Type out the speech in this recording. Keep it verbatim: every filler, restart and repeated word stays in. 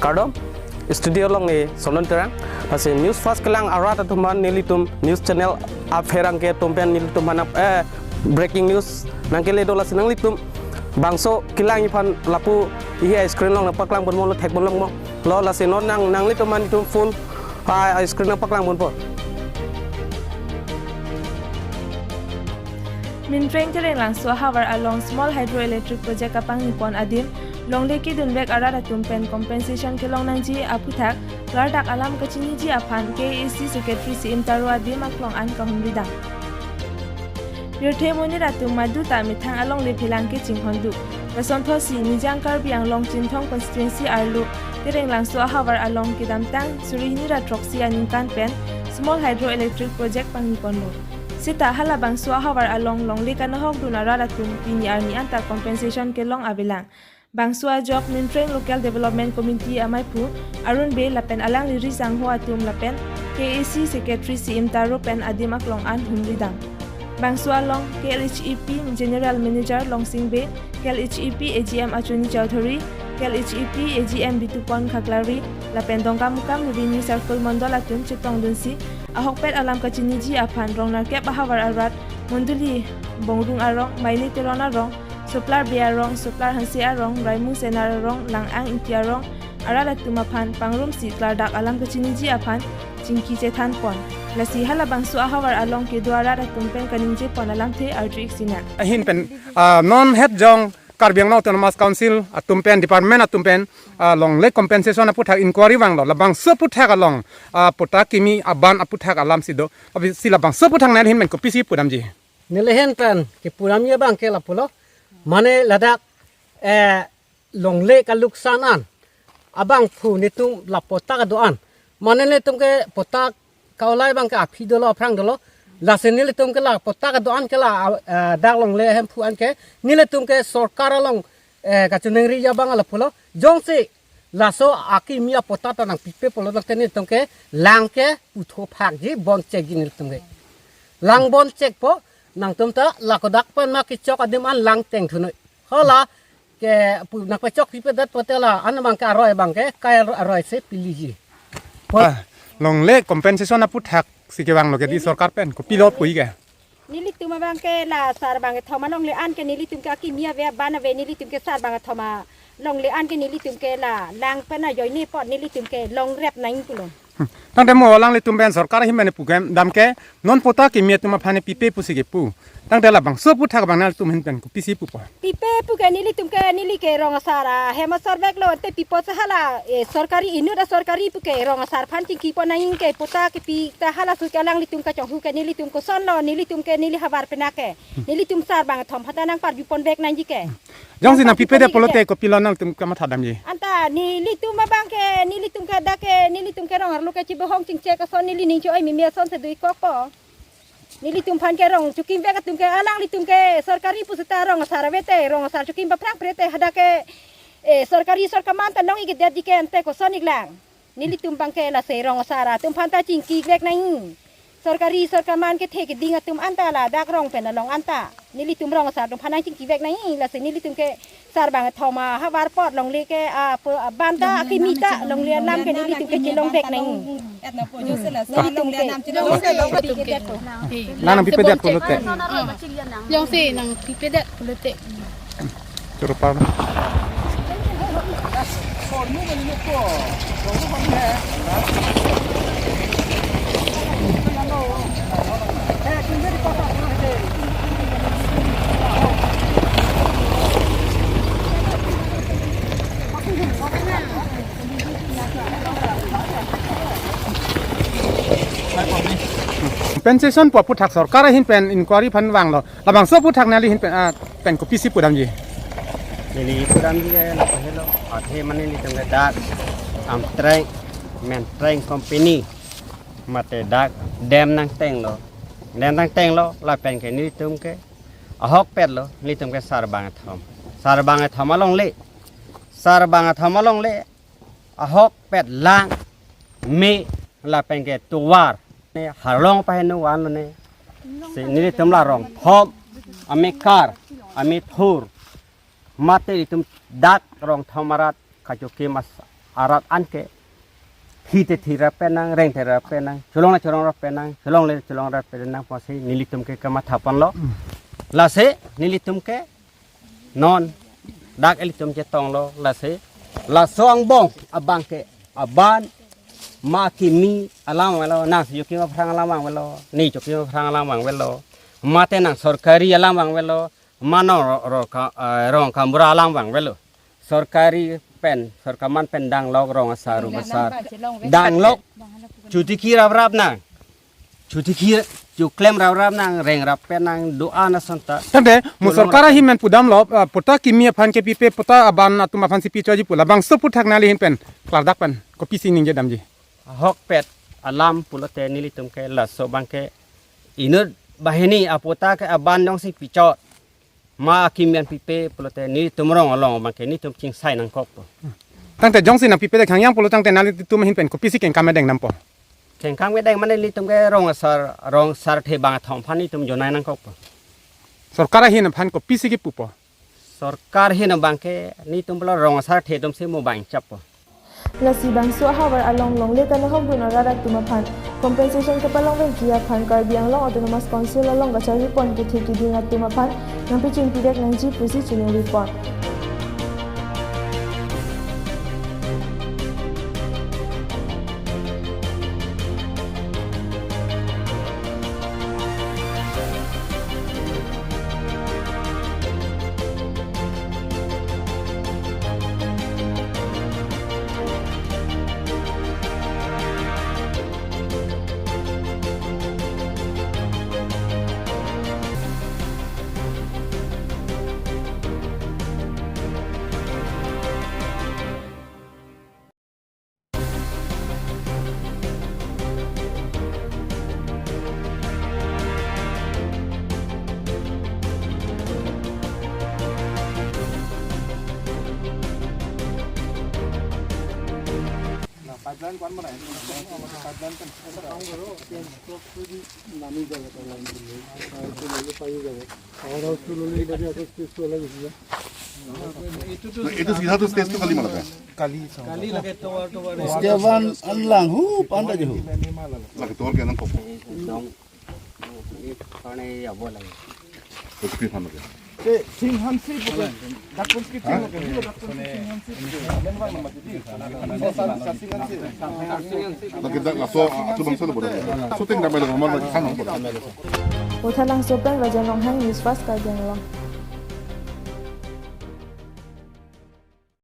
Kardom, studio along ne Sonon Terang. Lasi news first kelang arat atum aphan nelitum news channel apherangke atum pen nelitum aphan, eh, breaking news nangkele do, lasi nanglitum bangso kelang aphan lapu ihi screen along nangpaklang ponpo lo, thek ponlongpo lo, lasi non nang nanglitum aphan itum full, ah, screen nangpaklang ponpo. Mintreng Terenglangso ahavar along small hydroelectric project kapangni pon adim, longle kedunvek arat atum pen compensation kelong nangji aphuthak klardak alam kachiniji aphan K A A C Secretary C M Taro adim aklong an kahumri dam. Pirthe monit atum madu ta methang alongle phelang kechinghon do. Lason thotsi Nijang Karbi Anglong Chinthong constituency arlo Terenglangso ahavar along kedamtang suri hini ra throksi aningkan pen small hydroelectric project pangni ponlo. Seta halabangso ahavar along longle kanahok dun arat atum pini arni anta compensation kelong avelang. Bangso ajok Mintreng Local Development Committee amaiphu Arun Bey lapen alangli ri sangho atum lapen K A A C Secretary C M Taro pen adim aklong an humri dam. Bangso along K L H A P General Manager Longsing Bey, K L H A P A G M Achuni Chowdhury, K L H A P A G M Bitupon Khaklari lapen Dongkamukam Revenue Circle Mondol atum chetongdunsi ahokpet alam kachiniji aphan rong nerkep ahavar arat Mondoli Bongrung arong, Maini Teron arong, Soplar Bey arong, Soplar Hanse arong, Raimu Senar arong, Lang-ang Ingti arong arat atum aphan pangrumsi klardak alam kachiniji aphan chingki chethan pon. Lasi halabangso ahavar along kedo arat atum pen kaningje pon alamthe arju-ik sinang. Ahin pen, ah, non het jong Karbi Anglong Autonomous Council atum pen, department atum pen, ah, longle compensation aphuthak inquiry vanglo, labangso aphuthak along, ah, patta kimi aban aphuthak alam si do. Abi si labangso aphuthak nangli ahin pen kopisi pudamji? Neli ahin pen kepu damji abangke lapulo. Mane ladak, eh, longle kaluksan an abangphu netum la patta kedo-an. Mane netum ke patta ka-olai abangke aphi dolo, aphrang dolo. Lasi nelitum ke la patta kedo-an ke la, eh, dak longle ahemphu anke nelitum ke sorkar along, eh, kachiningri abang lapulo. Jongsi laso akimi apatta ta nangpipe pulo tangte netum ke lang ke puthot phakji, bon chekji netum ke. Lang bon chekpo, nangtum ta la kodak pen ma kechok adim an lang tengthunoi. Hala kepu nangpachok pipedet pote la an abangke aroi abangke kai aroi si piliji. Ah, longle compensation aphuthak si kevanglo ke di sorkar pen, kopilo pu-ik ke? Nelitum abangke la sarbang kethom alongle an ke nelitum ke akimi ave, aban ave, nelitum ke sarbang kethom alongle an ke nelitum ke la lang pen ajoine apot nelitum ke longrep nangji pulo. Hmm. Tangte mo alanglitum pen sorkar ahin pen pu kedam ke non patta kimi atum aphan pipe pusi kepu. Tangte labangso aphuthak abang nangtum ahin pen kopisi pupo? Pipe pu ke nelitum ke, neli ke rong asar ahem asor veklo, te pipo si hala, eh, sorkari inut asorkari pu ke rong asar aphan chingki pon nangji ke, patta kepi ta halaso ke alanglitum kachonghu ke nelitum kosonlo, nelitum ke neli havar pen ke. Nelitum sarbang kethom aphan ta nangparju pon vek nangji ke. Jongsi nangparju pon nangpipedet nangji pulote ke, kopilo nangtum kamatha damji? Anta nelitum abangke, nelitum ke dak ke, nelitum ke rong arlo ke chibohong chingchek ason neli ning cho-oi mimi asonsi do-ik kokpo. Nelitum aphan ke rong chokim vek atum ke alanglitum ke sorkari pusita rong asar ave te, rong asar chokim baphrang pre te hadak ke, eh, sorkari sorkar man ta nong-ik-edetji ke ante koson-iklang. Nelitum abangke lasi rong asar atum aphan ta chingki vek nangji. Sorkari sorkar man kethe keding atum anta ladak rong pen along anta. Nelitum rong asar atum aphan nangchingki vek nangji. Lasi nelitum ke sarbang kethom ahavar apot longle ke, ah, pu-, aban ta akimi ta longle alam ke nelitum ke chelong vek nangji. Nelitum ke. Lang nangpipedet pulote. Jongsi nangpipedet pulote. Choro par. Compensation pu aphuthak sorkar ahin pen inquiry aphan vanglo. Labangso aphuthak nangli ahin pen, ah, pen kopisi pudamji? Neli pudamji ke lapu helo, athe mane nelitum ke dak Amtreng, Mintreng company mate dak dam nangtenglo. Dam nangtenglo, lapen ke nelitum ke ahokpet lo, nelitum ke sarbang kethom. Sarbang kethom alongle. Sarbang kethom alongle ahokpet lang, me lapen ke tovar. Ne harlong pahenu anlo ne. Si nelitum la rong thom, amekar, amethur. Mate itum dak rong thom arat kachokim as-, arat an ke, thi te thi rap pen nang, reng te rap pen nang, cholong le cholong rap pen nang, cholong le cholong rap pen nang pusi nelitum ke kamatha ponlo. Lasi nelitum ke non dak ilitum chetonglo, lasi laso angbong abang ke aban ma kimi alam vangvelo, nang si chokim aphrang alam vangvelo, ne chokim aphrang alam vangvelo, mate nang sorkari alam vangvelo, ma nang ro, ro ka, eh, rong kambura alam vangvelo. Sorkari pen, sorkar man pen danglok rong asar, rong asar. Danglok. Chuti ki rap rap nang. Chuti ki chuklem rap rap nang, reng rap pen nang, do-an asonta. Tangte, mo sorkar ahin pen pudamlo, ah, patta kimi aphan ke pipe, patta aban atum aphan si pichoji pu labangso aphuthak nangli ahin pen klardak pen kopisi ningje damji? Ahokpet alam pulote nelitum ke laso abang ke inut banghini apatta ke aban jongsi pichot, ma akimi an pipe pulote nelitum rong along abang ke nelitum chingsai nangkokpo. Tangte jongsi nangpipe det khangyang pulo tangte nanglitum ahin pen kopisi kengkam kedeng dampo? Kengkam kedeng mane nelitum ke rong asar, rong asar the bang athom aphan nelitum jonai nangkokpo. Sorkar ahin aphan kopisi kipupo? Sorkar ahin abang ke nelitum pulo rong asar the atum si mo bang chappo. Lasi bangso ahavar along longle ta nahokdun arat atum aphan compensation kapalongvekji aphan Karbi Anglong Autonomous Council along kacharli pon kethe kiding atum aphan nangpachingpi det nangji pusi chiningri pon. এইটো চিধাটো ষ্টেজটো কালি মালকে? কালি চাওঁ। Step one anlang hu panda je hu. Lake tor ke nang kok. Dong. Ini karena ya boleh. Terus ke mana ke? Te, Singhansi bukan. Dakpun ki Singhansi, Dakpun ki Singhansi. Lembang nama jadi. Singhansi. Lake dak laso atu bangsa lo bodoh. Syuting damai lo kemana lagi sana bodoh. Uthalang Sopeng, Raja Nonghang, News Fast, Karbi Anglong.